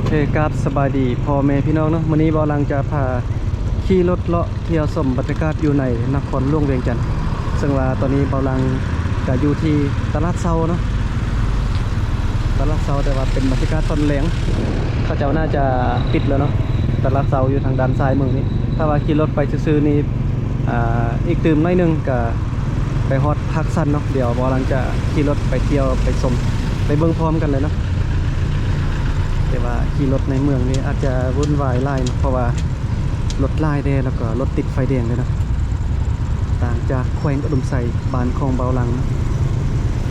ເອີ ກາບສະບາຍດີພໍ່ແມ່ພີ່ນ້ອງເນາະ, ມື້ນີ້ບ່າວຫຼັງຈະພາຂີ່ລົດເລາະທ່ຽວຊົມບັນຍາກາດຢູ່ໃນນະຄອນຫຼວງວຽງຈັນ. ເຊິ່ງວ່າຕອນນີ້ບ່າວຫຼັງກະຢູ່ທີ່ຕະຫຼາດເຊົ້າເນາະ, ຕະຫຼາດເຊົ້າ ແຕ່ວ່າເປັນບັນຍາກາດຕອນແລງ. ເຂົາເຈົ້າໜ້າຈະປິດແລ້ວເນາະ, ຕະຫຼາດເຊົ້າຢູ່ທາງດ້ານຊ້າຍມືນີ້. ຖ້າວ່າຂີ່ລົດໄປຊື່ໆນີ້ ອ່າ ອີກຕື່ມໜ້ອຍໜຶ່ງກະໄປຮອດພາກຊັນເນາະ. ດຽວບ່າວຫຼັງຈະຂີ່ລົດໄປທ່ຽວ ໄປຊົມ ໄປເບິ່ງພ້ອມກັນເລີຍເນາະ. ແຕ່ວ່າຂີ່ລົດໃນເມືອງນີ້ອາດຈະວຸ່ນວາຍຫຼາຍເນາະ, ເພາະວ່າລົດຫຼາຍແດ່ ແລ້ວກໍລົດຕິດໄຟແດງເດ້ເນາະ. ຕ່າງຈາກແຂວງອຸດົມໄຊ ບ້ານຂອງບ່າວຫຼັງ.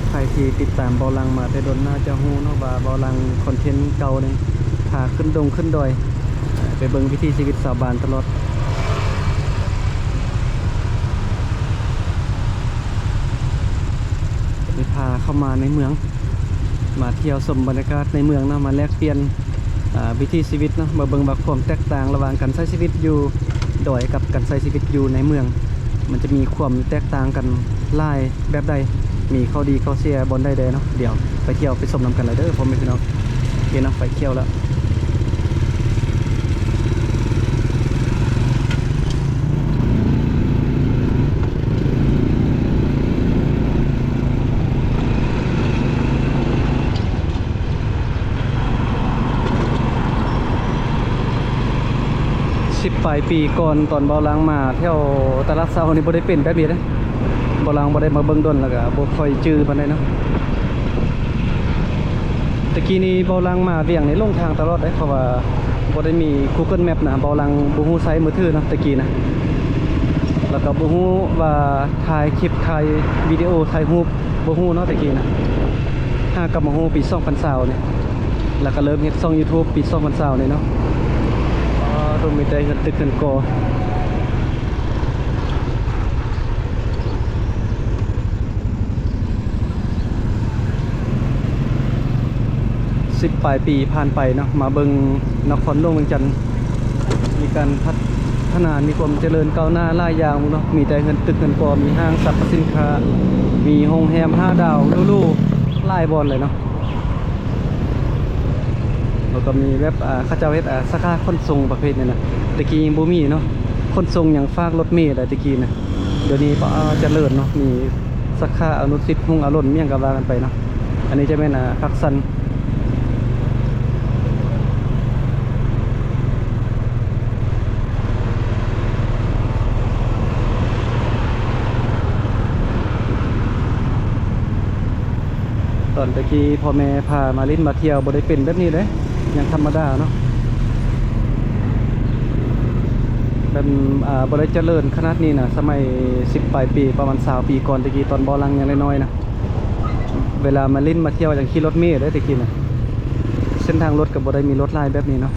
ໃຜທີ່ຕິດຕາມບ່າວຫຼັງມາແຕ່ດົນໜ້າຈະຮູ້ເນາະວ່າບ່າວຫຼັງຄອນເທັນເກົ່ານີ້ ພາຂຶ້ນດົງຂຶ້ນດອຍ ໄປເບິ່ງວິຖີຊີວິດຊາວບ້ານຕະຫຼອດ. ໄດ້ພາເຂົ້າມາໃນເມືອງ ມາທ່ຽວຊົມບັນຍາກາດໃນເມືອງເນາະ, ມາແລກປ່ຽນ ອ່າ ວິຖີຊີວິດເນາະ, ມາເບິ່ງວ່າຄວາມແຕກຕ່າງລະຫວ່າງການໃຊ້ຊີວິດຢູ່ດອຍກັບການໃຊ້ຊີວິດຢູ່ໃນເມືອງ ມັນຈະມີຄວາມແຕກຕ່າງກັນຫຼາຍແບບໃດ, ມີຂໍ້ດີຂໍ້ເສຍບ່ອນໃດແດ່ເນາະ. ດຽວໄປທ່ຽວໄປຊົມນຳກັນເລີຍເດີພໍ່ແມ່ພີ່ນ້ອງ. ໂອເຄເນາະ, ໄຟຂຽວແລ້ວ. ສິບປາຍປີກ່ອນ ຕອນບ່າວຫຼັງມາແຖວຕະຫຼາດເຊົ້ານີ້ ບໍ່ໄດ້ເປັນແບບນີ້ເດ້. ບ່າວຫຼັງບໍ່ໄດ້ມາເບິ່ງດົນ ແລ້ວກະບໍ່ຄ່ອຍຈື່ປານໃດເນາະ. ແຕ່ກີ້ນີ້ບ່າວຫຼັງມາວຽງນີ້ຫຼົງທາງຕະຫຼອດເດ້, ເພາະວ່າບໍ່ໄດ້ມີ Google Map ນະ, ບ່າວຫຼັງບໍ່ຮູ້ໃຊ້ມືຖືເນາະແຕ່ກີ້ນະ. ແລ້ວກໍບໍ່ຮູ້ວ່າຖ່າຍຄລິບ ຖ່າຍວິດີໂອ ຖ່າຍຮູບ ບໍ່ຮູ້ເນາະແຕ່ກີ້ນະ. ຫາກັບມາຮູ້ປີສອງພັນຊາວນີ້ ແລ້ວກໍເລີ່ມເຮັດຊ່ອງ YouTube ປີສອງພັນຊາວນີ້ເນາະ. ອໍ ໂດ ມີແຕ່ເຮືອນຕຶກເຮືອນກໍ. ສິບປາຍປີຜ່ານໄປເນາະ, ມາເບິ່ງນະຄອນຫຼວງວຽງຈັນ ມີການພັດທະນາ ມີຄວາມຈະເລີນກ້າວໜ້າຫຼາຍຢ່າງເນາະ, ມີແຕ່ເຮືອນຕຶກເຮືອນກໍ, ມີຫ້າງສັບພະສິນຄ້າ, ມີໂຮງແຮມຫ້າດາວຫຼູໆຫຼາຍບ່ອນເລີຍເນາະ. ແລ້ວກໍມີແບບ ອ່າ ເຂົາເຈົ້າເຮັດ ອ່າ ສາຂາຂົນສົ່ງປະເພດນີ້ນະ, ແຕ່ກີ້ຍັງບໍ່ມີເນາະ, ຂົນສົ່ງຫຍັງຝາກລົດເມໄດ້ແຕ່ກີ້ນະ. ດຽວນີ້ປະ ອ່າ ຈະເລີນເນາະ, ມີສາຂາອະນຸສິດ ຮຸ່ງອາລົນ ຫຍັງກໍວ່າກັນໄປເນາະ. ອັນນີ້ຈະແມ່ນ ອ່າ ພາກຊັນ. ຕອນແຕ່ກີ້ພໍ່ແມ່ພາມາຫຼິ້ນມາທ່ຽວບໍ່ໄດ້ເປັນແບບນີ້ເດ້, ຍັງທຳມະດາເນາະ, ແບບ ອ່າ ບໍ່ໄດ້ຈະເລີນຂະໜາດນີ້ນະ. ສະໄໝສິບປາຍປີ ປະມານຊາວປີກ່ອນແຕ່ກີ້ ຕອນບ່າວຫຼັງຍັງນ້ອຍໆນະ, ເວລາມາຫຼິ້ນມາທ່ຽວຍັງຂີ່ລົດເມເດ້ແຕ່ກີ້ນະ. ເສັ້ນທາງລົດກໍບໍ່ໄດ້ມີລົດຫຼາຍແບບນີ້ເນາະ,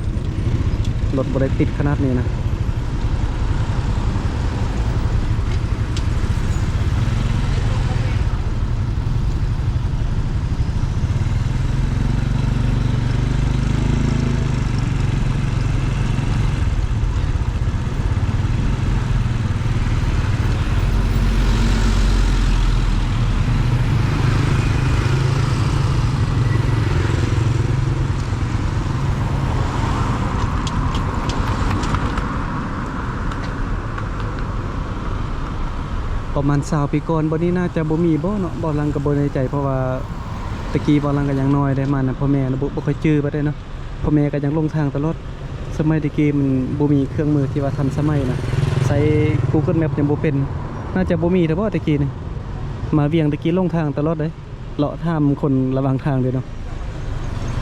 ລົດບໍ່ໄດ້ຕິດຂະໜາດນີ້ນະ. ປະມານຊາວປີກ່ອນ ບ່ອນນີ້ໜ້າຈະບໍ່ມີບໍ່ເນາະ, ບ່າວຫຼັງກໍບໍ່ແນ່ໃຈ ເພາະວ່າແຕ່ກີ້ບ່າວຫຼັງກໍຍັງນ້ອຍເດ້, ມານຳພໍ່ແມ່ແລ້ວ ບໍ່ ບໍ່ຄ່ອຍຈື່ປານໃດເນາະ. ພໍ່ແມ່ກໍຍັງຫຼົງທາງຕະຫຼອດ. ສະໄໝແຕ່ກີ້ມັນບໍ່ມີເຄື່ອງມືທີ່ວ່າທັນສະໄໝນະ, ໃຊ້ Google Map ຍັງບໍ່ເປັນ, ໜ້າຈະບໍ່ມີແທ້ບໍ່ແຕ່ກີ້ນີ້. ມາວຽງແຕ່ກີ້ຫຼົງທາງຕະຫຼອດເດ້. ເລາະຖາມຄົນລະຫວ່າງທາງເດ້ເນາະ.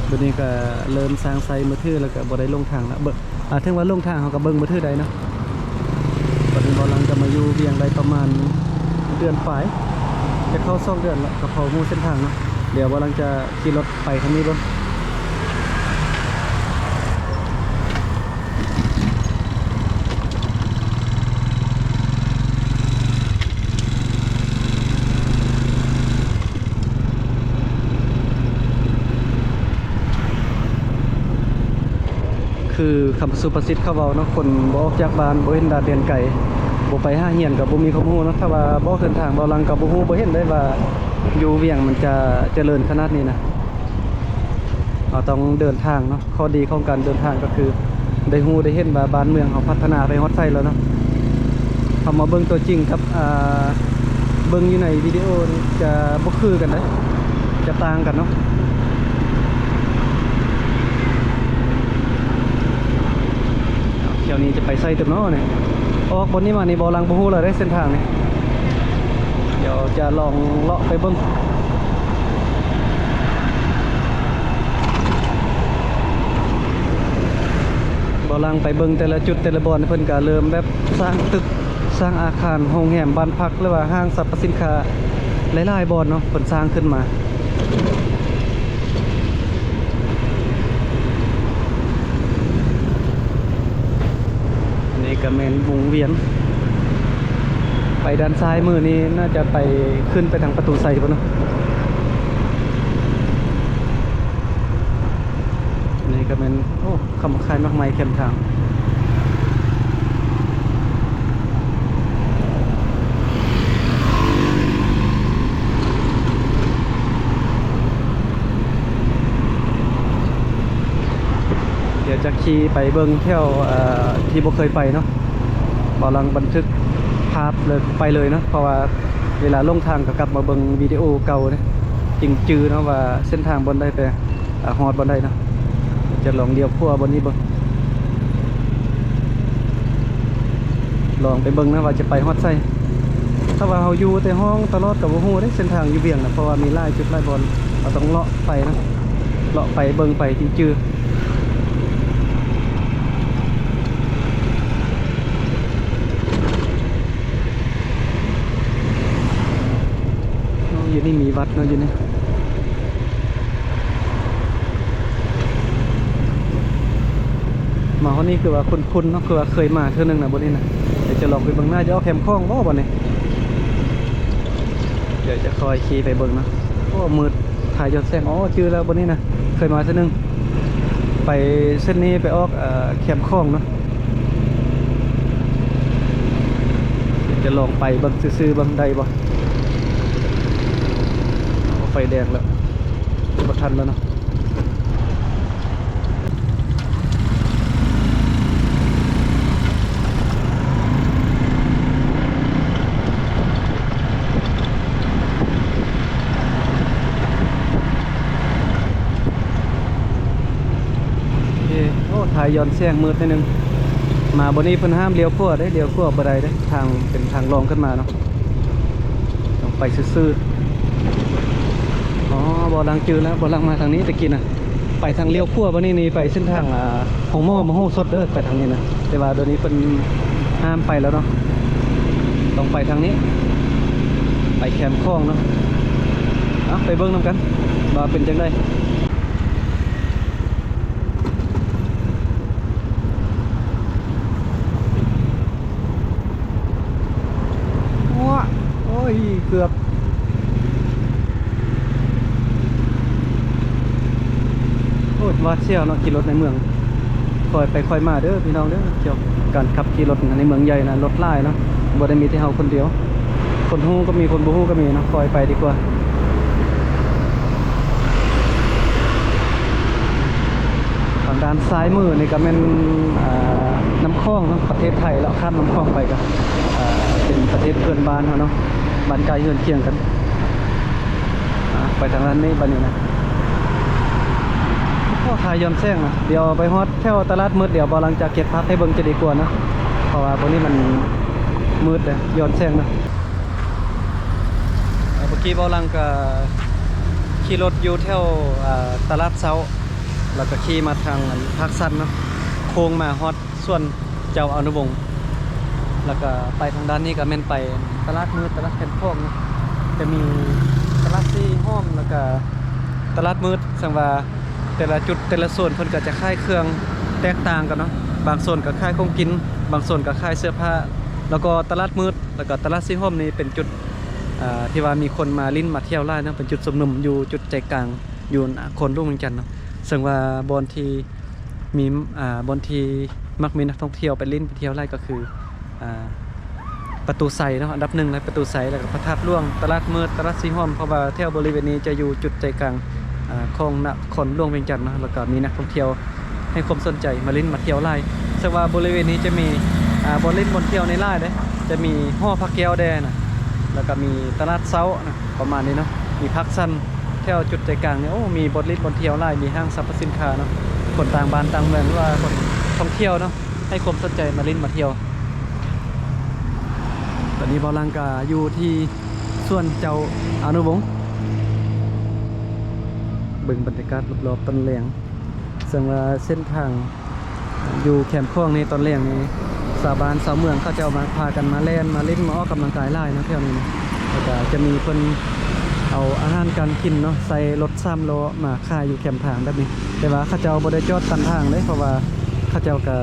ດຽວນີ້ກໍເລີ່ມສ້າງໃຊ້ມືຖືແລ້ວກໍບໍ່ໄດ້ຫຼົງທາງລະ. ເບິ່ງ ອ່າ ເຖິງວ່າຫຼົງທາງເຮົາກໍເບິ່ງມືຖືໄດ້ເນາະ. ຕອນນີ້ບ່າວຫຼັງກໍມາຢູ່ວຽງໄດ້ປະມານເດືອນປາຍ ຈະເຂົ້າສອງເດືອນລະ, ກໍພໍຮູ້ເສັ້ນທາງເນາະ. ດຽວບ່າວຫຼັງຈະຂີ່ລົດໄປທາງນີ້ເບິ່ງ. ຄືຄຳສຸພາສິດເຂົາເວົ້າເນາະ, ຄົນບໍ່ອອກຈາກບ້ານ ບໍ່ເຫັນດ່ານແດນໄກ, ບໍ່ໄປຫາຮຽນກໍບໍ່ມີຄວາມຮູ້ເນາະ. ຖ້າວ່າບໍ່ເດີນທາງ ບ່າວຫຼັງກໍບໍ່ຮູ້ບໍ່ເຫັນໄດ້ວ່າ ຢູ່ວຽງມັນຈະຈະເລີນຂະໜາດນີ້ນະ. ເຮົາຕ້ອງເດີນທາງເນາະ. ຂໍ້ດີຂອງການເດີນທາງກໍຄືໄດ້ຮູ້ໄດ້ເຫັນວ່າບ້ານເມືອງເຮົາພັດທະນາໄປຮອດໃສແລ້ວເນາະ. ເຮົາມາເບິ່ງຕົວຈິງກັບ ອ່າ ເບິ່ງຢູ່ໃນວິດີໂອນີ້ຈະບໍ່ຄືກັນເດ້ ຈະຕ່າງກັນເນາະ. ແຖວນີ້ຈະໄປໃສຕື່ມເນາະນີ້? ອອກບ່ອນນີ້ມານີ້ ເບົາະຫຼັງບໍ່ຮູ້ແລ້ວເດ້ເສັ້ນທາງນີ້. ດຽວຈະລອງເລາະໄປເບິ່ງ. ເບົາະຫຼັງໄປເບິ່ງແຕ່ລະຈຸດແຕ່ລະບ່ອນ ເພິ່ນກະເລີ່ມແບບສ້າງຕຶກ ສ້າງອາຄານໂຮງແຮມ ບ້ານພັກ ຫຼືວ່າຫ້າງສັບພະສິນຄ້າຫຼາຍໆບ່ອນເນາະ ເພິ່ນສ້າງຂຶ້ນມາ. ອັນນີ້ກະແມ່ນວົງວຽນ ໄປດ້ານຊ້າຍມືນີ້ ໜ້າຈະໄປ ຂຶ້ນໄປທາງປະຕູໄຊພຸ້ນເນາະ. ອັນນີ້ກະແມ່ນ ໂອ້ ເຂົາມາຂາຍໝາກໄມ້ແຄມທາງ. ດຽວຈະຂີ່ໄປເບິ່ງແຖວ ເອີ ທີ່ບໍ່ເຄີຍໄປເນາະ. ເບົາະຫຼັງບັນທຶກພາບເລີຍ ໄປເລີຍເນາະ ເພາະວ່າເວລາຫຼົງທາງກໍກັບມາເບິ່ງວິດີໂອເກົ່າເດ້ ຈຶ່ງຈື່ເນາະວ່າເສັ້ນທາງບ່ອນໃດໄປ ອາ ຮອດບ່ອນໃດເນາະ. ຈະລອງລ້ຽວຂວາບ່ອນນີ້ເບິ່ງ ລອງໄປເບິ່ງນະວ່າຈະໄປຮອດໃສ. ຖ້າວ່າເຮົາຢູ່ແຕ່ຫ້ອງຕະຫຼອດກໍບໍ່ຮູ້ເດ້ເສັ້ນທາງຢູ່ວຽງນະ ເພາະວ່າມີຫຼາຍຈຸດຫຼາຍບ່ອນ ເຮົາຕ້ອງເລາະໄປນະ ເລາະໄປເບິ່ງໄປຈຶ່ງຈື່. ເນາະ ຢູ່ນີ້ມີວັດເນາະ ຢູ່ນີ້ ມາຮອດນີ້ຄືວ່າຄຸ້ນໆເນາະ ຄືວ່າເຄີຍມາເທື່ອໜຶ່ງນະບ່ອນນີ້ນະ. ດຽວຈະລອງໄປເບິ່ງ ໜ້າຈະອອກແຄມຂອງບໍ່ບ່ອນນີ້. ດຽວຈະຄ່ອຍຂີ່ໄປເບິ່ງເນາະ. ໂອ້ ມືດ ຖ່າຍຍ້ອນແສງ. ອໍ ຈື່ແລ້ວບ່ອນນີ້ນະ ເຄີຍມາເທື່ອໜຶ່ງ ໄປເສັ້ນນີ້ໄປອອກ ເອີ ແຄມຂອງເນາະ. ຈະລອງໄປເບິ່ງຊື່ໆ ເບິ່ງໄດ້ບໍ່. ໄຟແດງແລ້ວ ບໍ່ທັນແລ້ວເນາະ. ເອີ ໂອ້ ຖ່າຍຍ້ອນແສງມືດໜ້ອຍໜຶ່ງ. ມາບ່ອນນີ້ເພິ່ນຫ້າມລ້ຽວຂວາເດ້ ລ້ຽວຂວາບໍ່ໄດ້ເດ້ ທາງເປັນທາງລອງຂຶ້ນມາເນາະ ຕ້ອງໄປຊື່ໆ. ອໍ ເບົາະຫຼັງຈື່ແລ້ວ ເບົາະຫຼັງມາທາງນີ້ຕະກີ້ນະ. ໄປທາງລ້ຽວຂວາບາດນີ້ນີ້ ໄປເສັ້ນທາງ ອາ ໂຮງໝໍມະໂຫສົດເດີ ໄປທາງນີ້ນະ. ແຕ່ວ່າດຽວນີ້ເພິ່ນຫ້າມໄປແລ້ວເນາະ ຕ້ອງໄປທາງນີ້ ໄປແຄມຂອງເນາະ. ເອົາ ໄປເບິ່ງນຳກັນວ່າເປັນຈັ່ງໃດ. ໂອ້ຍ ເກືອບ ໂອ້ຍ ຫວາດສຽວເນາະ ຂີ່ລົດໃນເມືອງ. ຄ່ອຍໄປຄ່ອຍມາເດີພີ່ນ້ອງເດີ ກ່ຽວກັບການຂັບຂີ່ລົດໃນເມືອງໃຫຍ່ນະ ລົດຫຼາຍເນາະ ບໍ່ໄດ້ມີແຕ່ເຮົາຄົນດຽວ ຄົນຮູ້ກໍມີ ຄົນບໍ່ຮູ້ກໍມີເນາະ. ຄ່ອຍໄປດີກວ່າ. ທາງດ້ານຊ້າຍມືນີ້ກໍແມ່ນ ອາ ນ້ຳຂອງເນາະ ປະເທດໄທ ແລ້ວຂ້າມນ້ຳຂອງໄປກໍ ອາ ເປັນປະເທດເພື່ອນບ້ານເຮົາເນາະ ບ້ານໃກ້ເຮືອນຄຽງກັນ. ອາ ໄປທາງດ້ານນີ້ບາດນີ້ນະ. ໂອ້ ຖ່າຍຍ້ອນແສງນະ. ດຽວໄປຮອດແຖວຕະຫຼາດມືດ ດຽວເບົາຫຼັງຈະເກັບພາບໃຫ້ເບິ່ງຈະດີກວ່ານະ ເພາະວ່າບ່ອນນີ້ມັນມືດເດ້ ຍ້ອນແສງນະ. ເມື່ອກີ້ເບົາຫຼັງກໍຂີ່ລົດຢູ່ແຖວ ອາ ຕະຫຼາດເຊົ້າ ແລ້ວກໍຂີ່ມາທາງພາກຊັນເນາະ ໂຄ້ງມາຮອດສວນເຈົ້າອະນຸວົງ ແລ້ວກໍໄປທາງດ້ານນີ້ກໍແມ່ນໄປຕະຫຼາດມືດ ຕະຫຼາດແຄມຂອງເນາະ. ຈະມີຕະຫຼາດສີຫອມ ແລ້ວກໍຕະຫຼາດມືດ ເຊິ່ງວ່າແຕ່ລະຈຸດແຕ່ລະໂຊນເພິ່ນກໍຈະຂາຍເຄື່ອງແຕກຕ່າງກັນເນາະ. ບາງໂຊນກໍຂາຍຂອງກິນ ບາງໂຊນກໍຂາຍເສື້ອຜ້າ ແລ້ວກໍຕະຫຼາດມືດ ແລ້ວກໍຕະຫຼາດສີຫອມນີ້ເປັນຈຸດ ອາ ທີ່ວ່າມີຄົນມາຫຼິ້ນມາທ່ຽວຫຼາຍເນາະ ເປັນຈຸດຊຸມນຸມຢູ່ຈຸດໃຈກາງ ຢູ່ນະຄອນຫຼວງວຽງຈັນເນາະ. ເຊິ່ງວ່າບ່ອນທີ່ມີ ອາ ບ່ອນທີ່ມັກມີນັກທ່ອງທ່ຽວໄປຫຼິ້ນໄປທ່ຽວຫຼາຍກໍຄື ອາ ປະຕູໄຊເນາະ ອັນດັບໜຶ່ງເລີຍປະຕູໄຊ ແລ້ວກໍພະທາດຫຼວງ ຕະຫຼາດມືດ ຕະຫຼາດສີຫອມ ເພາະວ່າແຖວບໍລິເວນນີ້ຈະຢູ່ຈຸດໃຈກາງ ອ່າ ຂອງນະຄອນຫຼວງວຽງຈັນເນາະ ແລ້ວກໍມີນັກທ່ອງທ່ຽວໃຫ້ຄວາມສົນໃຈມາຫຼິ້ນມາທ່ຽວຫຼາຍ. ເຊິ່ງວ່າບໍລິເວນນີ້ຈະມີ ອ່າ ບ່ອນຫຼິ້ນບ່ອນທ່ຽວນີ້ຫຼາຍເດ້ ຈະມີຫໍພະແກ້ວແດ່ນະ ແລ້ວກໍມີຕະຫຼາດເຊົ້ານະ ປະມານນີ້ເນາະ. ມີພາກຊັນແຖວຈຸດໃຈກາງນີ້ ໂອ້ ມີບ່ອນຫຼິ້ນບ່ອນທ່ຽວຫຼາຍ ມີຫ້າງສັບພະສິນຄ້າເນາະ. ຄົນຕ່າງບ້ານຕ່າງເມືອງ ຫຼືວ່າຄົນທ່ອງທ່ຽວເນາະ ໃຫ້ຄວາມສົນໃຈມາຫຼິ້ນມາທ່ຽວ. ຕອນນີ້ບ່າວຫຼັງກະຢູ່ທີ່ສວນເຈົ້າອານຸວົງ ເບິ່ງບັນຍາກາດລອບໆຕອນແລງ. ເຊິ່ງວ່າເສັ້ນທາງຢູ່ແຄມຂອງນີ້ ຕອນແລງນີ້ ຊາວບ້ານຊາວເມືອງເຂົາເຈົ້າມັກພາກັນມາແລ່ນມາຫຼິ້ນ ມາອອກກຳລັງກາຍຫຼາຍເນາະແຖວນີ້ນະ. ແລ້ວກະຈະມີເພິ່ນເອົາອາຫານການກິນເນາະ ໃສ່ລົດສາມລໍ້ມາຂາຍຢູ່ແຄມທາງແບບນີ້. ແຕ່ວ່າເຂົາເຈົ້າບໍ່ໄດ້ຈອດຕັນທາງເດ້ ເພາະວ່າເຂົາເຈົ້າກະ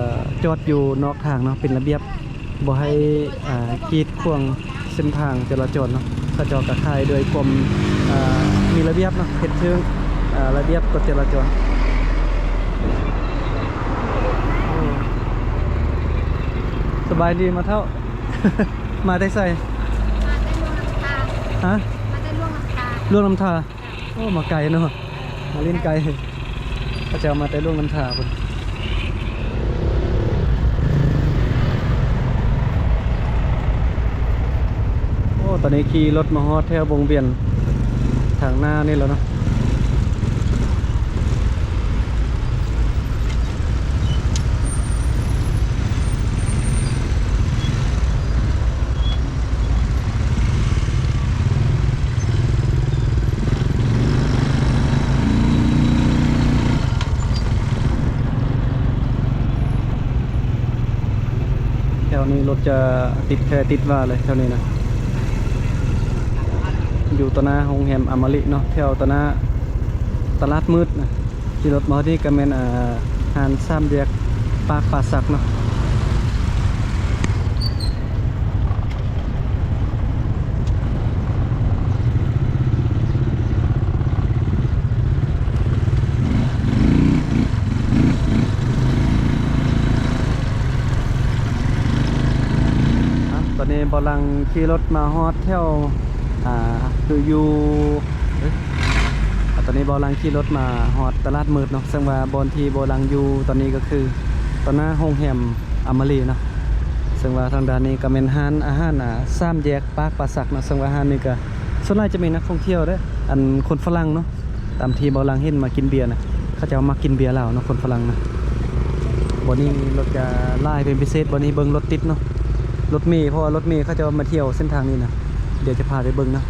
ຈອດຢູ່ນອກທາງເນາະ ເປັນລະບຽບ ບໍ່ໃຫ້ ອ່າ ກີດຂວາງເສັ້ນທາງຈະລາຈອນເນາະ. ເຂົາເຈົ້າກະຂາຍໂດຍຄວາມ ອ່າ ມີລະບຽບເນາະ ເຮັດຖືກ ອ່າ ລະບຽບກົດຈະລາຈອນ. ໂອ້ ສະບາຍດີມາເຖົ້າ. ມາແຕ່ໃສ? ມາແຕ່ຫຼວງນ້ຳທາ. ຮະ? ມາແຕ່ຫຼວງນ້ຳທາ. ຫຼວງນ້ຳທາ. ໂອ້ ມາໄກເນາະ ມາຫຼິ້ນໄກ ເຂົາເຈົ້າມາແຕ່ຫຼວງນ້ຳທາພຸ້ນ. ໂອ້ ຕອນນີ້ຂີ່ລົດມາຮອດແຖວວົງວຽນທາງໜ້ານີ້ແລ້ວເນາະ. ແຖວນີ້ລົດຈະຕິດແທ້ຕິດວ່າເລີຍແຖວນີ້ນະ ຢູ່ຕໍ່ໜ້າໂຮງແຮມອາມາລິເນາະ ແຖວຕໍ່ໜ້າຕະຫຼາດມືດນະ. ຂີ່ລົດມາຮອດນີ້ກະແມ່ນ ອ່າ ຮ້ານສາມແຍກປາກປາສັກເນາະ. ອ່ະ ຕອນນີ້ບ່າວຫຼັງຂີ່ລົດມາຮອດແຖວ ອ່າ ຄືຢູ່ ເອີ ອ່າ ຕອນນີ້ບ່າວຫຼັງຂີ່ລົດມາຮອດຕະຫຼາດມືດເນາະ ເຊິ່ງວ່າບ່ອນທີ່ບ່າວຫຼັງຢູ່ຕອນນີ້ກໍຄືຕໍ່ໜ້າໂຮງແຮມອາມາລີເນາະ ເຊິ່ງວ່າທາງດ້ານນີ້ກໍແມ່ນຮ້ານອາຫານ ອ່າ ສາມແຍກປາກປາສັກເນາະ ເຊິ່ງວ່າຮ້ານນີ້ກໍສ່ວນຫຼາຍຈະມີນັກທ່ອງທ່ຽວເດ້ ອັນຄົນຝຣັ່ງເນາະ ຕາມທີ່ບ່າວຫຼັງເຫັນມາກິນເບຍນະ ເຂົາເຈົ້າມັກກິນເບຍລາວເນາະ ຄົນຝຣັ່ງນະ. ບ່ອນນີ້ລົດຈະຫຼາຍເປັນພິເສດ ບ່ອນນີ້ເບິ່ງລົດຕິດເນາະ ລົດເມ ເພາະວ່າລົດເມເຂົາເຈົ້າມາທ່ຽວເສັ້ນທາງນີ້ນະ ດຽວຈະພາໄປເບິ່ງເນາະ.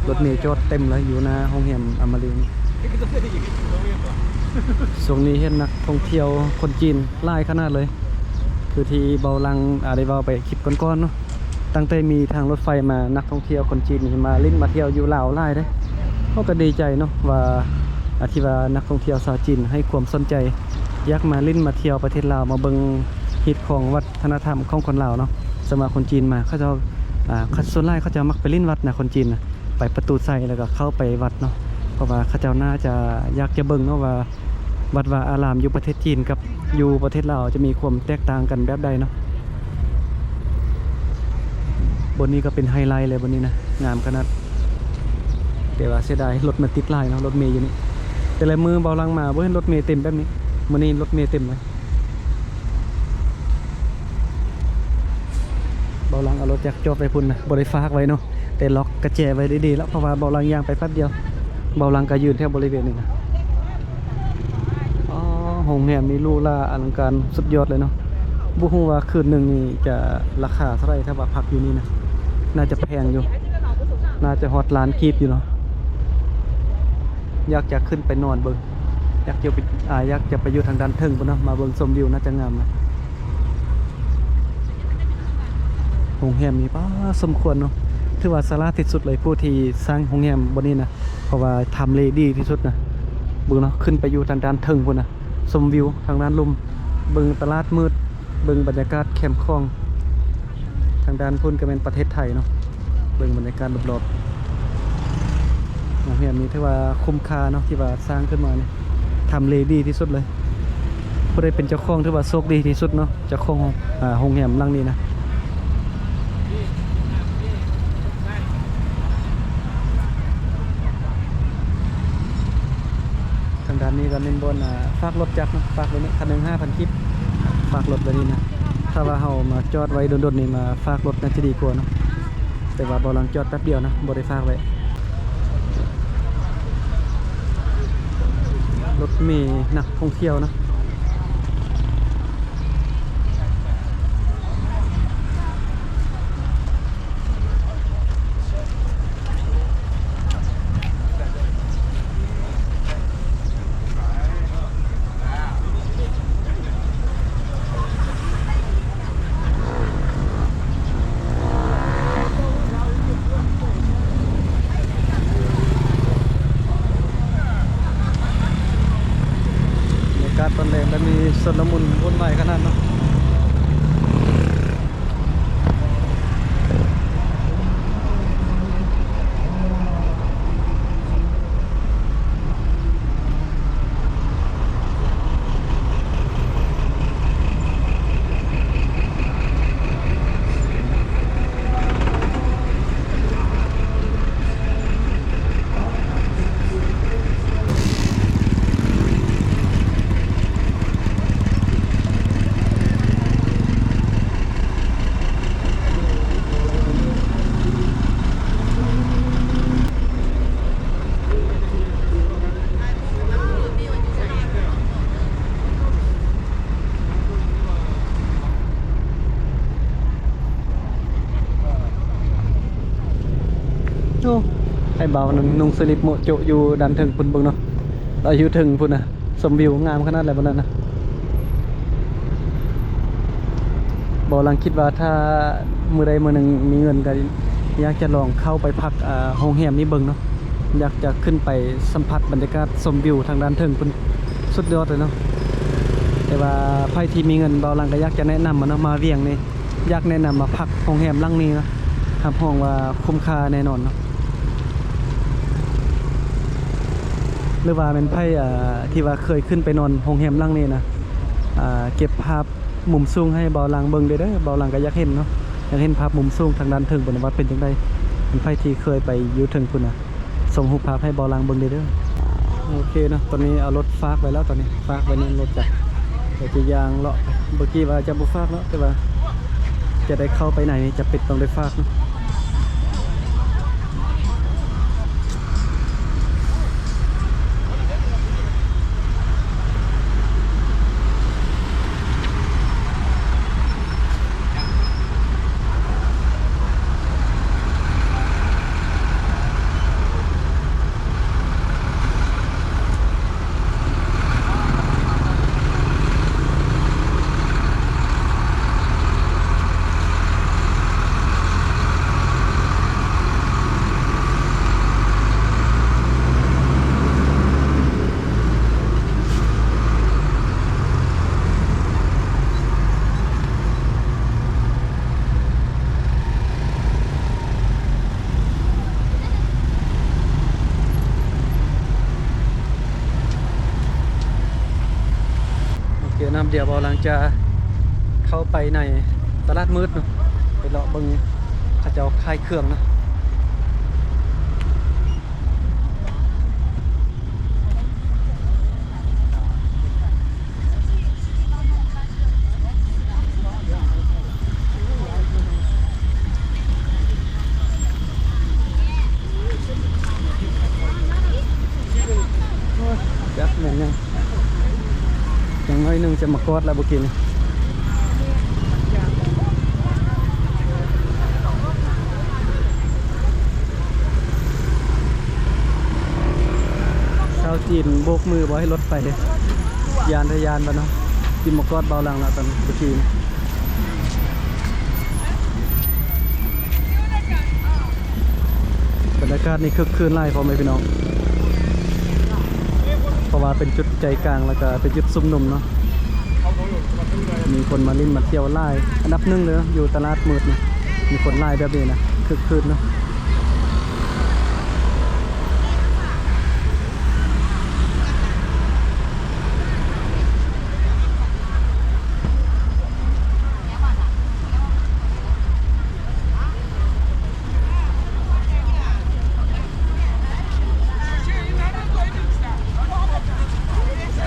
ລົດເມຈອດເຕັມເລີຍຢູ່ໜ້າໂຮງແຮມອາມາລີ. ຊ່ວງນີ້ເຫັນນັກທ່ອງທ່ຽວຄົນຈີນຫຼາຍຂະໜາດເລີຍ ຄືທີ່ບ່າວຫຼັງ ອາ ໄດ້ເວົ້າໄປຄລິບກ່ອນໆເນາະ ຕັ້ງແຕ່ມີທາງລົດໄຟມາ ນັກທ່ອງທ່ຽວຄົນຈີນນີ້ມາຫຼິ້ນມາທ່ຽວຢູ່ລາວຫຼາຍເດ້. ເຮົາກໍດີໃຈເນາະວ່າ ອາ ທີ່ວ່ານັກທ່ອງທ່ຽວຊາວຈີນໃຫ້ຄວາມສົນໃຈ ຢາກມາຫຼິ້ນມາທ່ຽວປະເທດລາວ ມາເບິ່ງຮີດຄອງວັດທະນະທຳຂອງຄົນລາວເນາະ. ສ່ວນມາກຄົນຈີນມາ ເຂົາເຈົ້າ ອ່າ ສ່ວນຫຼາຍເຂົາເຈົ້າມັກໄປຫຼິ້ນວັດນະ ຄົນຈີນນະ ໄປປະຕູໄຊ ແລ້ວກໍເຂົ້າໄປວັດເນາະ ເພາະວ່າເຂົາເຈົ້າໜ້າຈະຢາກຈະເບິ່ງເນາະວ່າ ວັດວາອາລາມຢູ່ປະເທດຈີນກັບຢູ່ປະເທດລາວຈະມີຄວາມແຕກຕ່າງກັນແບບໃດເນາະ. ບ່ອນນີ້ກໍເປັນໄຮໄລເລີຍ ບ່ອນນີ້ນະ ງາມຂະໜາດ ແຕ່ວ່າເສຍດາຍລົດມັນຕິດຫຼາຍເນາະ ລົດເມຢູ່ນີ້. ແຕ່ລະມື້ບ່າວຫຼັງມາບໍ່ເຫັນລົດເມເຕັມແບບນີ້ ມື້ນີ້ລົດເມເຕັມເລີຍ. ບ່າວຫຼັງເອົາລົດຈັກຈອດໄວ້ພຸ້ນນະ ບໍ່ໄດ້ຝາກໄວ້ເນາະ ແຕ່ລັອກກະແຈໄວ້ດີໆແລ້ວ ເພາະວ່າບ່າວຫຼັງຍ່າງໄປແປັບດຽວ ບ່າວຫຼັງກໍຢືນແຖວບໍລິເວນນີ້ນະ. ອໍ ໂຮງແຮມນີ້ຫຼູຫຼາອະລັງການສຸດຍອດເລີຍເນາະ. ບໍ່ຮູ້ວ່າຄືນໜຶ່ງນີ້ຈະລາຄາເທົ່າໃດ ຖ້າວ່າພັກຢູ່ນີ້ນະ ໜ້າຈະແພງຢູ່ ໜ້າຈະຮອດລ້ານກີບຢູ່ເນາະ. ຢາກຈະຂຶ້ນໄປນອນເບິ່ງ ຢາກຈະໄປ ອ່າ ຢາກຈະໄປຢູ່ທາງດ້ານເທິງພຸ້ນເນາະ ມາເບິ່ງຊົມວິວ ໜ້າຈະງາມນະ. ໂຮງແຮມນີ້ ປ້າ ສົມຄວນເນາະ ຖືວ່າສະຫຼາດທີ່ສຸດເລີຍ ຜູ້ທີ່ສ້າງໂຮງແຮມບ່ອນນີ້ນະ ເພາະວ່າທຳເລດີທີ່ສຸດນະ. ເບິ່ງເນາະ ຂຶ້ນໄປຢູ່ທາງດ້ານເທິງພຸ້ນນະ ຊົມວິວທາງດ້ານລຸ່ມ ເບິ່ງຕະຫຼາດມືດ ເບິ່ງບັນຍາກາດແຄມຂອງ ທາງດ້ານພຸ້ນກໍແມ່ນປະເທດໄທເນາະ. ເບິ່ງບັນຍາກາດລອບໆ ໂຮງແຮມນີ້ຖືວ່າຄຸ້ມຄ່າເນາະ ທີ່ວ່າສ້າງຂຶ້ນມານີ້ ທຳເລດີທີ່ສຸດເລີຍ. ຜູ້ໃດເປັນເຈົ້າຂອງຖືວ່າໂຊກດີທີ່ສຸດເນາະ ເຈົ້າຂອງ ອ່າ ໂຮງແຮມຫຼັງນີ້ນະ. ເປັນບ່ອນ ອ່າ ຝາກລົດຈັກເນາະ ຝາກໄວ້ນີ້ ຄັນໜຶ່ງຫ້າພັນກີບ ຝາກລົດໄວ້ນີ້ນະ. ຖ້າວ່າເຮົາມາຈອດໄວ້ດົນໆນີ້ ມາຝາກລົດໜ້າຈະດີກວ່າເນາະ ແຕ່ວ່າເບົາຫຼັງຈອດແປັບດຽວນະ ບໍ່ໄດ້ຝາກໄວ້. ລົດເມນັກທ່ອງທ່ຽວນະ. ບັນຍາກາດຕອນແລງແບບນີ້ ຊົນລະມຸນວຸ່ນວາຍຂະໜາດເນາະ. ໂອ້ ໄອ້ບ່າວນັ້ນນຸ່ງສະລິບໂມະໂຈະຢູ່ດ້ານເທິງພຸ້ນເບິ່ງເນາະ ລາວຢູ່ເທິງພຸ້ນນະ. ຊົມວິວງາມຂະໜາດໃດບ່ອນນັ້ນນະ. ເບົາຫຼັງຄິດວ່າຖ້າມື້ໃດມື້ໜຶ່ງມີເງິນ ກໍຢາກຈະລອງເຂົ້າໄປພັກ ອ່າ ໂຮງແຮມນີ້ເບິ່ງເນາະ. ຢາກຈະຂຶ້ນໄປສຳຜັດບັນຍາກາດຊົມວິວທາງດ້ານເທິງພຸ້ນ ສຸດຍອດເລີຍເນາະ. ແຕ່ວ່າໃຜທີ່ມີເງິນ ເບົາຫຼັງກໍຢາກຈະແນະນຳເນາະ ມາວຽງນີ້ ຢາກແນະນຳມາພັກໂຮງແຮມຫຼັງນີ້ເນາະ. ຮັບຮອງວ່າຄຸ້ມຄ່າແນ່ນອນເນາະ. ຫຼືວ່າແມ່ນໃຜ ອ່າ ທີ່ວ່າເຄີຍຂຶ້ນໄປນອນໂຮງແຮມຫຼັງນີ້ນະ ອ່າ ເກັບພາບມຸມສູງໃຫ້ເບົາຫຼັງເບິ່ງເດີເດີ. ເບົາຫຼັງກໍຢາກເຫັນເນາະ ຢາກເຫັນພາບມຸມສູງທາງດ້ານເທິງພຸ້ນວ່າເປັນຈັ່ງໃດ. ແມ່ນໃຜທີ່ເຄີຍໄປຢູ່ເທິງພຸ້ນນະ ສົ່ງຮູບພາບໃຫ້ເບົາຫຼັງເບິ່ງເດີເດີ. ໂອເຄເນາະ ຕອນນີ້ເອົາລົດຝາກໄວ້ແລ້ວ ຕອນນີ້ຝາກໄວ້ໃນລົດຈັກ ເດີຈະຍ່າງເລາະ. ເມື່ອກີ້ວ່າຈະບໍ່ຝາກເນາະ ແຕ່ວ່າຈະໄດ້ເຂົ້າໄປໃນນີ້ ຈຳເປັນຕ້ອງໄດ້ຝາກເນາະ. ໂອເຄນະ ດຽວເບົາຫຼັງຈະເຂົ້າໄປໃນຕະຫຼາດມືດເນາະ ໄປເລາະເບິ່ງເຂົາເຈົ້າຂາຍເຄື່ອງເນາະ. ຈັກແມ່ນຫຍັງ ຢ່າງໜ້ອຍໜຶ່ງຈະມາກອດແລ້ວບໍ່ກິນ. ຊາວຈີນໂບກມືບໍ່ໃຫ້ລົດໄປ ຢ້ານທະຍານແລ້ວເນາະ. ກິນໝາກກອດເບົາຫຼັງແລ້ວຕອນນີ້ ໄປຈີນ. ບັນຍາກາດນີ້ຄຶກຄື້ນຫຼາຍ ພໍ່ແມ່ພີ່ນ້ອງ ເພາະວ່າເປັນຈຸດໃຈກາງ ແລ້ວກະເປັນຈຸດຊຸມນຸມເນາະ. ມີຄົນມາຫຼິ້ນມາທ່ຽວຫຼາຍ ອັນດັບໜຶ່ງເລີຍເນາະ ຢູ່ຕະຫຼາດມືດນີ້ ມີຄົນຫຼາຍແບບນີ້ນະ ຄຶກຄື້ນເນາະ. ໂ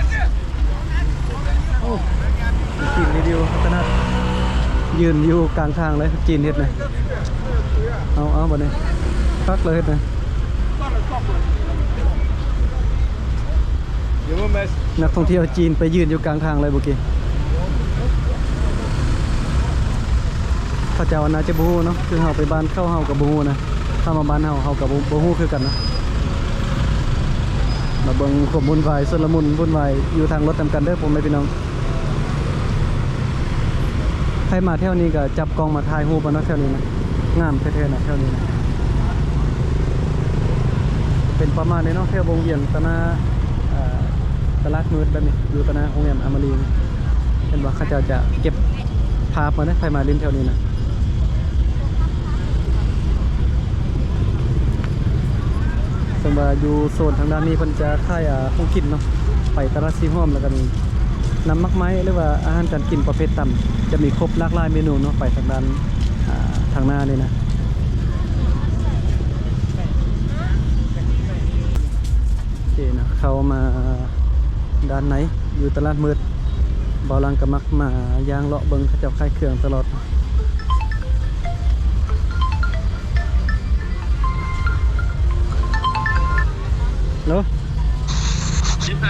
ຢືນຢູ່ກາງທາງເລີຍ ຈີນເຮັດນະ. ເອົາ ເອົາ ບັດນີ້ ຄັກເລີຍເຮັດນະ. ນັກທ່ອງທ່ຽວຈີນໄປຢືນຢູ່ກາງທາງເລີຍເມື່ອກີ້. ເຂົາເຈົ້າໜ້າຈະບໍ່ຮູ້ເນາະ ຄືເຮົາໄປບ້ານເຂົາ ເຮົາກໍບໍ່ຮູ້ນະ. ເຮົາມາບ້ານເຮົາ ເຮົາກໍບໍ່ ບໍ່ຮູ້ຄືກັນນະ. ມາເບິ່ງຄວາມວຸ້ນວາຍ ຊຸນລະມຸນວຸ້ນວາຍຢູ່ທາງລົດນຳກັນເດີ ພໍ່ແມ່ພີ່ນ້ອງ. ໃຜມາແຖວນີ້ກໍຈັບກ້ອງມາຖ່າຍຮູບເອົາເນາະ ແຖວນີ້ນະ ງາມແທ້ໆນະ ແຖວນີ້ນະ. ເປັນປະມານນີ້ເນາະ ແຖວວົງວຽນຕະໜ້າ ເອີ ຕະຫຼາດມືດແບບນີ້ ຢູ່ຕະໜ້າໂຮງແຮມອາມາຣີນີ້ ເຫັນບໍ່ ເຂົາເຈົ້າຈະເກັບພາບມາເດ້ ໃຜມາຫຼິ້ນແຖວນີ້ນະ. ເຊິ່ງວ່າຢູ່ໂຊນທາງດ້ານນີ້ເພິ່ນຈະຂາຍ ອາ ຂອງກິນເນາະ ໄປຕະຫຼາດສີ່ຮ່ວມ ແລ້ວກໍມີນ້ຳໝາກໄມ້ ຫຼືວ່າອາຫານການກິນປະເພດຕຳ ຈະມີຄົບຫຼາກຫຼາຍເມນູເນາະ ໄປທາງດ້ານ ອາ ທາງໜ້ານີ້ນະ. ໂອເຄນະ ເຂົ້າມາດ້ານໃນ ຢູ່ຕະຫຼາດມືດ ບ່າວຫຼັງກໍມັກມາຍ່າງເລາະເບິ່ງເຂົາເຈົ້າຂາຍເຄື່ອງຕະຫຼອດ. ໂລ ຢູ່ໃສ?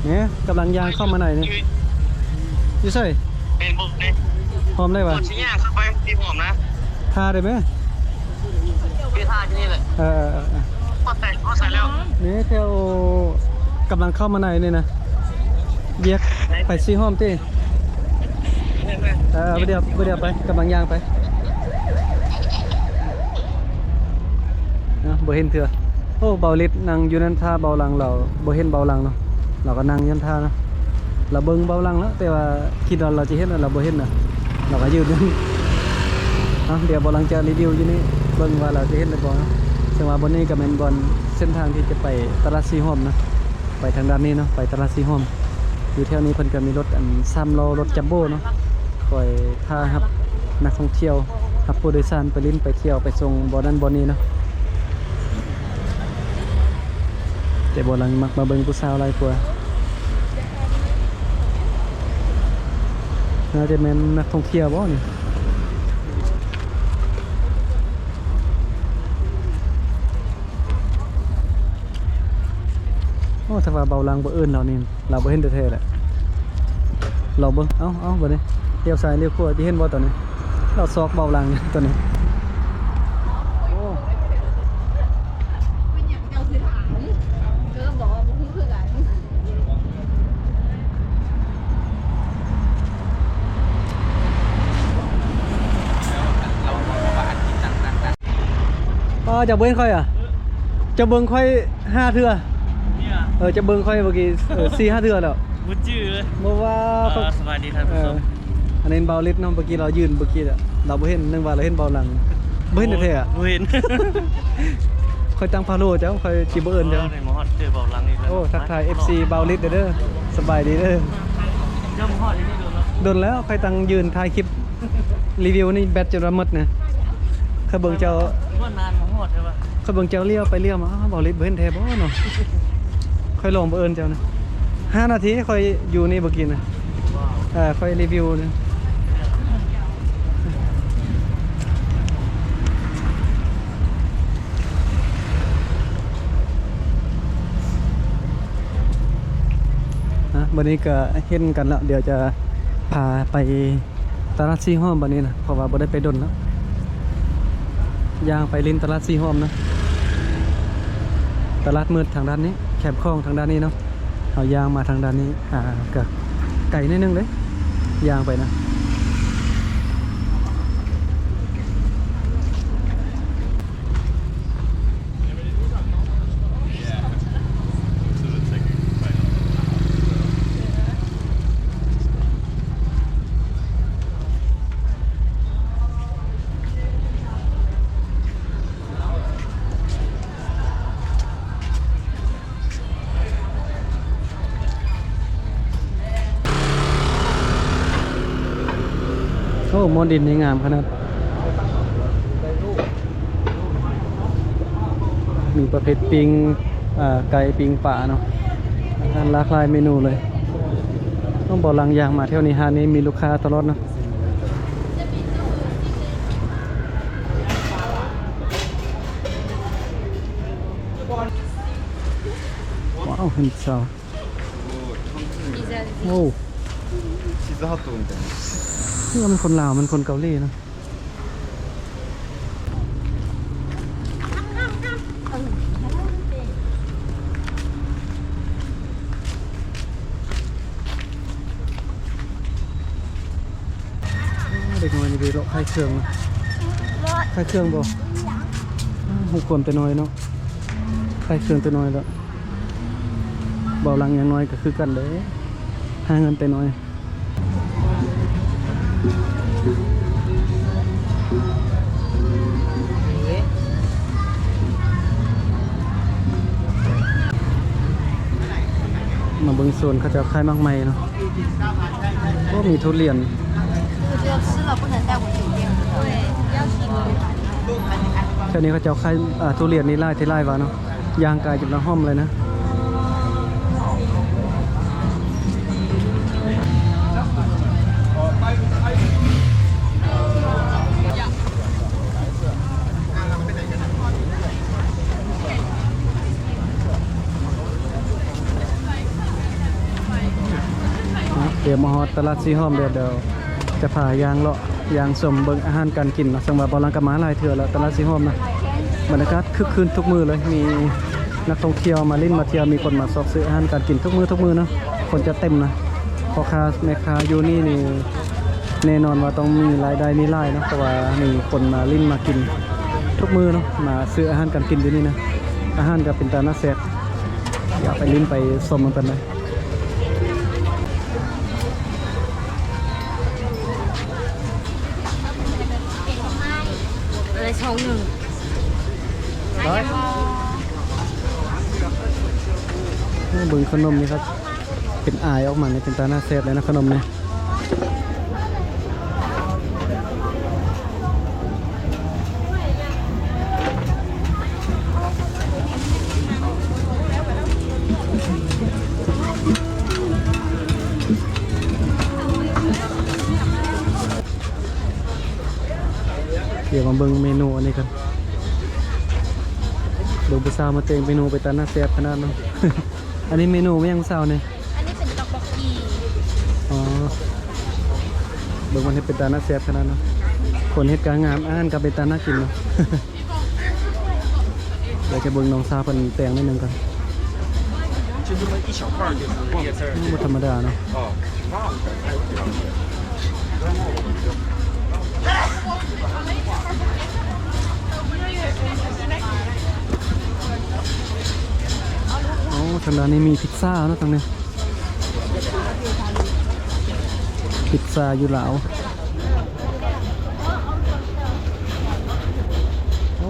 ນີ້ກຳລັງຍ່າງເຂົ້າມາໃນນີ້. ຢູ່ໃສ? ເຫັນບໍ່ນີ້? ພ້ອມໄດ້ຫວາ? ກ່ອນຊິຍ່າງເຂົ້າໄປທີ່ພ້ອມນະ ຖ້າໄດ້ໄໝ? ໄປຖ້າຢູ່ນີ້ແຫຼະ. ເອີ ເອີ ເອີ ພໍໃສ່ ພໍໃສ່ແລ້ວ. ນີ້ແຖວ ກຳລັງເຂົ້າມາໃນນີ້ນະ ແຍກໄປສີ່ຮ່ວມຕິ. ເອີ ບໍ່ດຽວ ບໍ່ດຽວໄປ ກຳລັງຍ່າງໄປເນາະ ບໍ່ເຫັນເທື່ອ. ໂອ້ ເບົາລິດນັ່ງຢູ່ນັ້ນຖ້າເບົາຫຼັງ ລາວບໍ່ເຫັນເບົາຫຼັງເນາະ ລາວກໍນັ່ງຢູ່ນັ້ນຖ້າເນາະ. ລາວເບິ່ງເບົາຫຼັງແລ້ວ ແຕ່ວ່າຄິດວ່າລາວຈະເຫັນ ລາວບໍ່ເຫັນນະ ລາວກໍຢືນຢູ່. ເອົາ ດຽວເບົາຫຼັງຈະຣີວິວຢູ່ນີ້ ເບິ່ງວ່າລາວຈະເຫັນຫຼືບໍ່ເນາະ. ເຊິ່ງວ່າບ່ອນນີ້ກໍແມ່ນບ່ອນເສັ້ນທາງທີ່ຈະໄປຕະຫຼາດສີ່ຮ່ວມນະ ໄປທາງດ້ານນີ້ເນາະ ໄປຕະຫຼາດສີ່ຮ່ວມ. ຢູ່ແຖວນີ້ເພິ່ນກໍມີລົດອັນສາມລໍ້ ລົດຈັມໂບ້ເນາະ ຄອຍຖ້າຮັບນັກທ່ອງທ່ຽວ ຮັບຜູ້ໂດຍສານໄປຫຼິ້ນໄປທ່ຽວໄປສົ່ງບ່ອນນັ້ນບ່ອນນີ້ເນາະ. ແຕ່ບ່ອນຫຼັງມັກມາເບິ່ງຜູ້ສາວຫຼາຍກວ່າ ໜ້າຈະແມ່ນນັກທ່ອງທ່ຽວບໍ່ນີ້. ໂອ້ ຖ້າວ່າເບົາຫຼັງບໍ່ເອີ້ນລາວນີ້ ລາວບໍ່ເຫັນແທ້ໆແຫຼະ. ລອງເບິ່ງ ເອົາ ເອົາ ບັດນີ້ ລ້ຽວຊ້າຍລ້ຽວຂວາ ຈະເຫັນບໍ່ຕອນນີ້? ລາວຊອກເບົາຫຼັງຕອນນີ້. ໂອ້ ອໍ ເຈົ້າບໍ່ເຫັນຂ້ອຍຫວາ? ເຈົ້າເບິ່ງຂ້ອຍຫ້າເທື່ອ. ເອີ ເຈົ້າເບິ່ງຂ້ອຍເມື່ອກີ້ ເອີ ສີ່ຫ້າເທື່ອແລ້ວ. ບໍ່ຈື່ເລີຍ. ບໍ່ວ່າ ເອີ ສະບາຍດີທ່ານຜູ້ຊົມ. ອັນນີ້ເບົາລິດເນາະ ເມື່ອກີ້ລາວຢືນເມື່ອກີ້ ລາວບໍ່ເຫັນ ນຶກວ່າລາວເຫັນເບົາຫຼັງ. ບໍ່ເຫັນແທ້ໆ ບໍ່ເຫັນ. ຂ້ອຍຕັ້ງພາໂລເຈົ້າ ຂ້ອຍຊິບໍ່ເອີ້ນເຈົ້າ. ໂອ້ ທັກທາຍເອັຟຊີເບົາລິດເດີ ສະບາຍດີເດີ. ດົນແລ້ວຂ້ອຍຕັ້ງຢືນຖ່າຍຄລິບຣີວິວນີ້ ແບັດຈົນວ່າໝົດນະ. ຂ້ອຍເບິ່ງເຈົ້າ ຂ້ອຍເບິ່ງເຈົ້າລ້ຽວໄປລ້ຽວມາ ອ້າວ ເບົາລິດບໍ່ເຫັນແທ້ບໍ່ເນາະ. ຂ້ອຍລອງບໍ່ເອີ້ນເຈົ້ານະ ຫ້ານາທີຂ້ອຍຢູ່ນີ້ເມື່ອກີ້ນະ. ເອີ ຂ້ອຍຣີວິວນະ. ອ່ະ ບັດນີ້ກໍເຫັນກັນລະ ດຽວຈະພາໄປຕະຫຼາດສີ່ຮ່ວມບັດນີ້ນະ ເພາະວ່າບໍ່ໄດ້ໄປດົນລະ. ຍ່າງໄປຫຼິ້ນຕະຫຼາດສີ່ຮ່ວມນະ ຕະຫຼາດມືດທາງດ້ານນີ້ ແຄມຂອງທາງດ້ານນີ້ເນາະ. ເຮົາຍ່າງມາທາງດ້ານນີ້ ອ່າ ກະໄກໜ້ອຍໜຶ່ງເດ້ ຍ່າງໄປນະ. ໂອ້ ໝໍ້ດິນນີ້ງາມຂະໜາດ ມີປະເພດປີ້ງ ເອີ ໄກ່ ປີ້ງປາເນາະ ອາຫານຫຼາກຫຼາຍເມນູເລີຍ. ຕ້ອງບອກຫຼັງຢ່າງມາແຖວນີ້ ຮ້ານນີ້ມີລູກຄ້າຕະຫຼອດເນາະ. ວ້າວ ເຫັນຊາວ ໂອ້ チーズハットみたいな。 ນີ້ມັນຄົນລາວ ມັນຄົນເກົາຫຼີນະ. ເດັກນ້ອຍນີ້ໄປເລາະຂາຍເຄື່ອງນະ. ຂາຍເຄື່ອງບໍ່? ຮູ້ຄວາມແຕ່ນ້ອຍເນາະ ຂາຍເຄື່ອງແຕ່ນ້ອຍແລ້ວ. ເບົາຫຼັງຢ່າງນ້ອຍກໍຄືກັນເດ້ ຫາເງິນແຕ່ນ້ອຍ. ມາເບິ່ງໂຊນເຂົາເຈົ້າຂາຍໝາກໄມ້ເນາະ. ໂອ້ ມີທຸລຽນ. ແຖວນີ້ເຂົາເຈົ້າຂາຍ ອ່າ ທຸລຽນນີ້ຫຼາຍແທ້ຫຼາຍວ່າເນາະ. ຍ່າງກາຍຈົນລະຫອມເລີຍນະ. ດຽວມາຮອດຕະຫຼາດສີຫອມ ດຽວ ດຽວຈະພາຍ່າງເລາະ ຍ່າງຊົມເບິ່ງອາຫານການກິນເນາະ. ເຊິ່ງວ່າເບົາຫຼັງກໍມາຫຼາຍເທື່ອແລ້ວ ຕະຫຼາດສີຫອມນະ ບັນຍາກາດຄຶກຄື້ນທຸກມື້ເລີຍ. ມີນັກທ່ອງທ່ຽວມາຫຼິ້ນມາທ່ຽວ ມີຄົນມາຊອກຊື້ອາຫານການກິນທຸກມື້ ທຸກມື້ເນາະ. ຄົນຈະເຕັມນະ ພໍ່ຄ້າແມ່ຄ້າຢູ່ນີ້ນີ້ ແນ່ນອນວ່າຕ້ອງມີລາຍໄດ້ມີຫຼາຍເນາະ ເພາະວ່າມີຄົນມາຫຼິ້ນມາກິນທຸກມື້ເນາະ ມາຊື້ອາຫານການກິນຢູ່ນີ້ນະ. ອາຫານກໍເປັນຕາໜ້າແຊບ ດຽວໄປຫຼິ້ນໄປຊົມນຳກັນເລີຍ. ເອີ ຊ່ອງໜຶ່ງ ເບິ່ງຂະໜົມນີ້ຄັບ ເປັນອາຍອອກມານີ້ ເປັນຕາໜ້າແຊບເລີຍນະ ຂະໜົມນີ້. ດຽວມາເບິ່ງເມນູອັນນີ້ກັນ ເບິ່ງຜູ້ສາວມາແຕ່ງເມນູ ເປັນຕາໜ້າແຊບຂະໜາດເນາະ. ອັນນີ້ເມນູຫຍັງສາວນີ້? ອັນນີ້ເປັນຕັອກບອກກີ. ອໍ ເບິ່ງມັນເຮັດເປັນຕາໜ້າແຊບຂະໜາດເນາະ. ຄົນເຮັດກໍງາມ ອາຫານກໍເປັນຕາໜ້າກິນເນາະ. ດຽວຈະເບິ່ງນ້ອງສາວເພິ່ນແຕ່ງໜ້ອຍໜຶ່ງກ່ອນ. ບໍ່ທຳມະດາເນາະ. ໂອ້ ທາງດ້ານນີ້ມີພິດຊາເນາະ ທາງນີ້ ພິດຊາຢູ່ລາວ. ໂອ້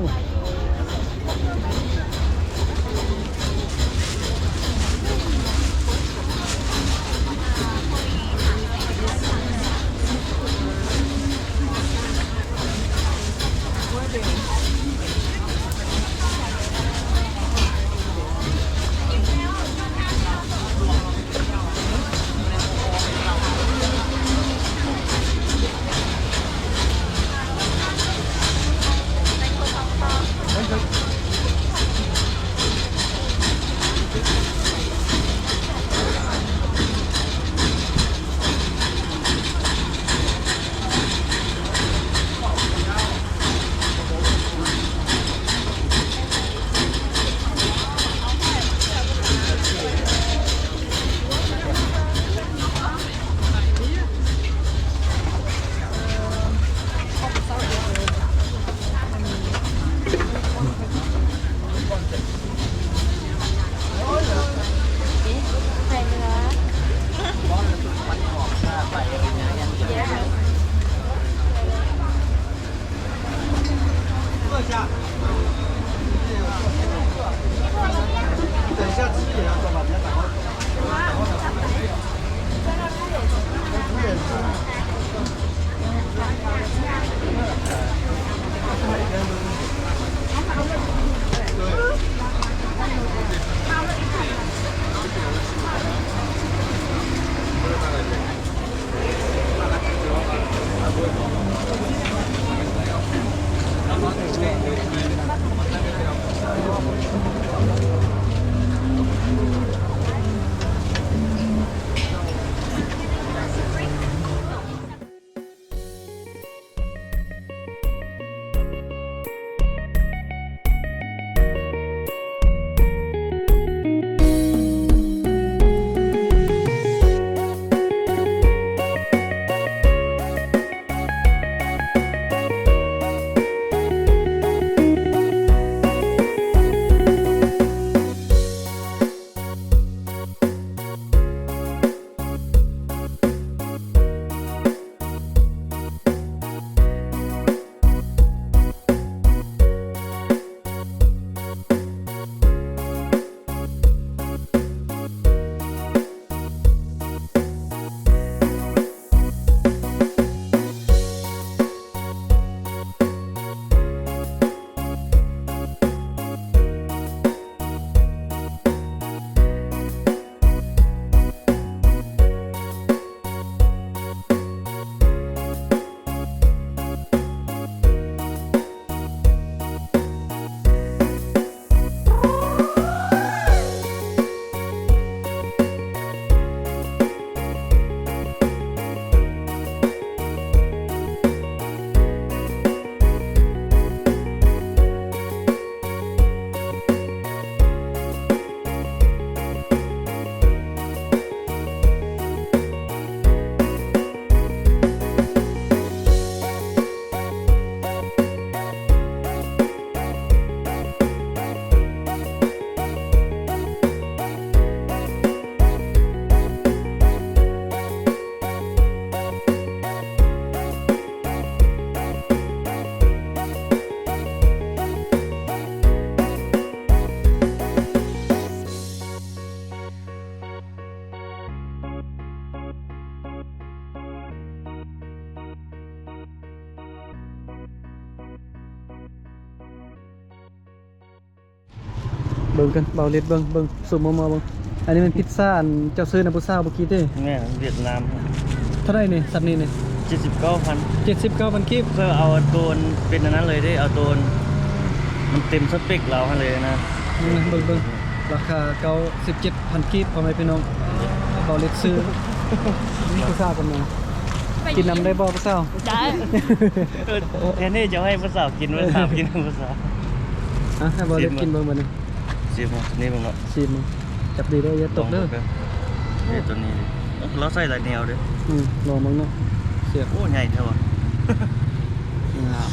ໂ ເບິ່ງກັນ ບ່າວລິດເບິ່ງ ເບິ່ງ ຊູມມາເບິ່ງ. ອັນນີ້ແມ່ນພິດຊາ ອັນເຈົ້າຊື້ນຳຜູ້ສາວເມື່ອກີ້ຕິ? ແມ່ນ ຫວຽດນາມ. ເທົ່າໃດນີ້ ຊັດນີ້ນີ້? ເຈັດສິບເກົ້າພັນ. ເຈັດສິບເກົ້າພັນກີບ. ເພິ່ນເອົາໂຕເປັນອັນນັ້ນເລີຍເດ້ ເອົາໂຕມັນເຕັມສະເປັກລາວຫັ້ນເລີຍນະ. ເບິ່ງ ເບິ່ງ ລາຄາເກົ້າສິບເຈັດພັນກີບ ພໍ່ແມ່ພີ່ນ້ອງ. ບ່າວລິດຊື້ ນີ້ຜູ້ສາວກັນມາ ກິນນຳໄດ້ບໍ່ຜູ້ສາວ? ໄດ້. ເອີ ແທນທີ່ຈະໃຫ້ຜູ້ສາວກິນ ຜູ້ສາວກິນ ຜູ້ສາວ. ອ່ະ ໃຫ້ບ່າວລິດກິນເບິ່ງບັດນີ້. ຊີມເນາະ ນີ້ເບິ່ງເນາະ ຊີມເບິ່ງ. ຈັບດີເດີ ຢ່າຕົກເດີ. ນີ້ຕົວນີ້ ເອີ ລາວໃສ່ຫຼາຍແນວເດີ. ອືມ ລອງເບິ່ງເນາະ. ແຊບ. ໂອ້ ໃຫຍ່ແທ້ວ່າ. ງາມ.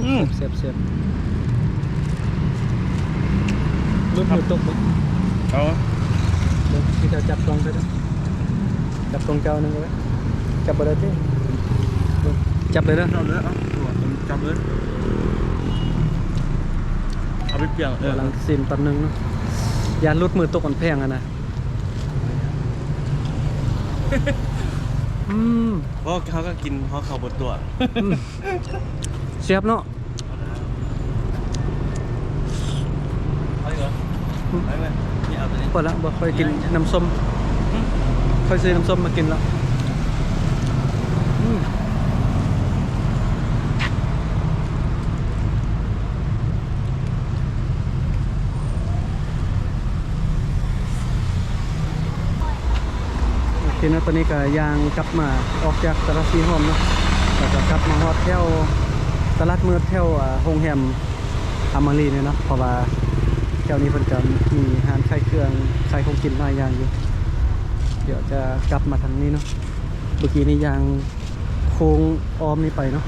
ອືມ ແຊບໆ. ຫຼຸດມືຕົກບໍ່? ເອົາ ເບິ່ງ ທີ່ຈະຈັບຕ້ອງໄດ້ເດີ. ຈັບຂອງເຈົ້າໜຶ່ງເລີຍ. ຈັບບໍ່ໄດ້ຕິ? ຈັບເລີຍເດີ. ຈັບເລີຍ ເອົາ ຈັບເລີຍ. ເອົາໄປປ່ຽງ. ເອີ ກຳລັງຊີມຕອນໜຶ່ງເນາະ. ຢ້ານຫຼຸດມືຕົກ ມັນແພງຫັ້ນນະ. ອືມ ເພາະເຮົາກໍກິນ ເຮົາເຂົ້າບໍ່ຕົວະ. ອືມ ແຊບເນາະ. ພໍລະ ບໍ່ຄ່ອຍກິນນ້ຳສົ້ມ. ຂ້ອຍຊື້ນ້ຳສົ້ມມາກິນລະ. ອືມ ໂອເຄເນາະ ຕອນນີ້ກໍຍ່າງກັບມາ ອອກຈາກຕະຫຼາດສີຫອມເນາະ ແລ້ວກໍກັບມາຮອດແຖວຕະຫຼາດມືດ ແຖວ ອາ ໂຮງແຮມອາມາຣີນີ້ເນາະ ເພາະວ່າແຖວນີ້ເພິ່ນກໍມີຮ້ານຂາຍເຄື່ອງ ຂາຍຂອງກິນຫຼາຍຢ່າງຢູ່. ດຽວຈະກັບມາທາງນີ້ເນາະ. ເມື່ອກີ້ນີ້ຍ່າງໂຄ້ງອ້ອມນີ້ໄປເນາະ.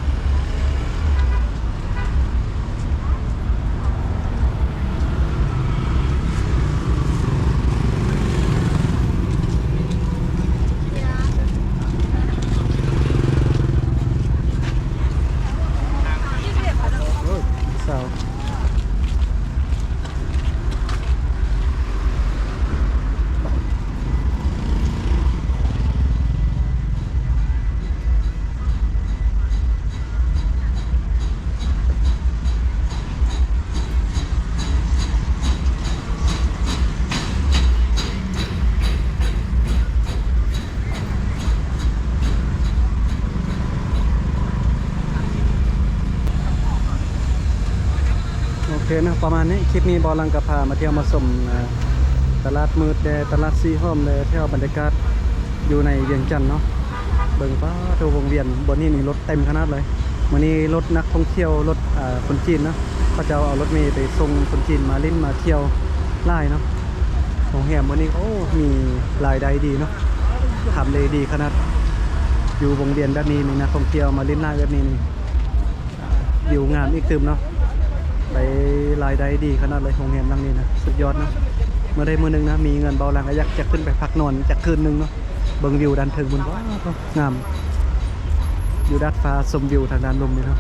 ໂອ້ຍ ສາວ. ໂອເຄເນາະ ປະມານນີ້ ຄລິບນີ້ບ່າວຫຼັງກໍພາມາທ່ຽວມາຊົມ ເອີ ຕະຫຼາດມືດແດ່ ຕະຫຼາດສີຫອມແດ່ ແຖວບັນຍາກາດຢູ່ໃນວຽງຈັນເນາະ. ເບິ່ງ ປາໂທ ວົງວຽນບ່ອນນີ້ນີ້ລົດເຕັມຂະໜາດເລີຍ. ມື້ນີ້ລົດນັກທ່ອງທ່ຽວ ລົດ ອາ ຄົນຈີນເນາະ ເຂົາເຈົ້າເອົາລົດເມໄປສົ່ງຄົນຈີນມາຫຼິ້ນມາທ່ຽວຫຼາຍເນາະ. ໂຮງແຮມມື້ນີ້ ໂອ້ ມີລາຍໄດ້ດີເນາະ ທຳເລດີຂະໜາດ. ຢູ່ວົງວຽນແບບນີ້ນີ້ ນັກທ່ອງທ່ຽວມາຫຼິ້ນຫຼາຍແບບນີ້ນີ້ ວິວງາມອີກຕື່ມເນາະ ໄດ້ລາຍໄດ້ດີຂະໜາດເລີຍ. ໂຮງແຮມຫຼັງນີ້ນະ ສຸດຍອດເນາະ. ເມື່ອໃດມື້ໜຶ່ງນະ ມີເງິນ ບ່າວຫຼັງກໍຢາກຈະຂຶ້ນໄປພັກນອນຈັກຄືນໜຶ່ງເນາະ. ເບິ່ງວິວດ້ານເທິງພຸ້ນ ວ້າວ ງາມ ຢູ່ດາດຟ້າຊົມວິວທາງດ້ານລຸ່ມນີ້ເນາະ.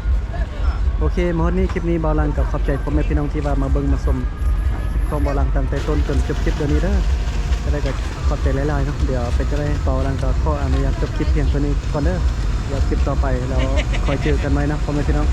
ໂອເຄ ມາຮອດນີ້ ຄລິບນີ້ບ່າວຫຼັງກໍຂອບໃຈພໍ່ແມ່ພີ່ນ້ອງທີ່ວ່າມາເບິ່ງມາຊົມຄລິບຂອງບ່າວຫຼັງຕັ້ງແຕ່ຕົ້ນຈົນຈົບຄລິບດຽວນີ້ເດີ. ຈັ່ງໃດກໍຂອບໃຈຫຼາຍໆເນາະ. ດຽວເປັນຈັ່ງໃດ ບ່າວຫຼັງກໍຂໍອະນຸຍາດຈົບຄລິບພຽງເທົ່ານີ້ກ່ອນເດີ. ດຽວຄລິບຕໍ່ໄປແລ້ວຄ່ອຍເຈີກັນໃໝ່ເນາະ ພໍ່ແມ່ພີ່ນ້ອງ.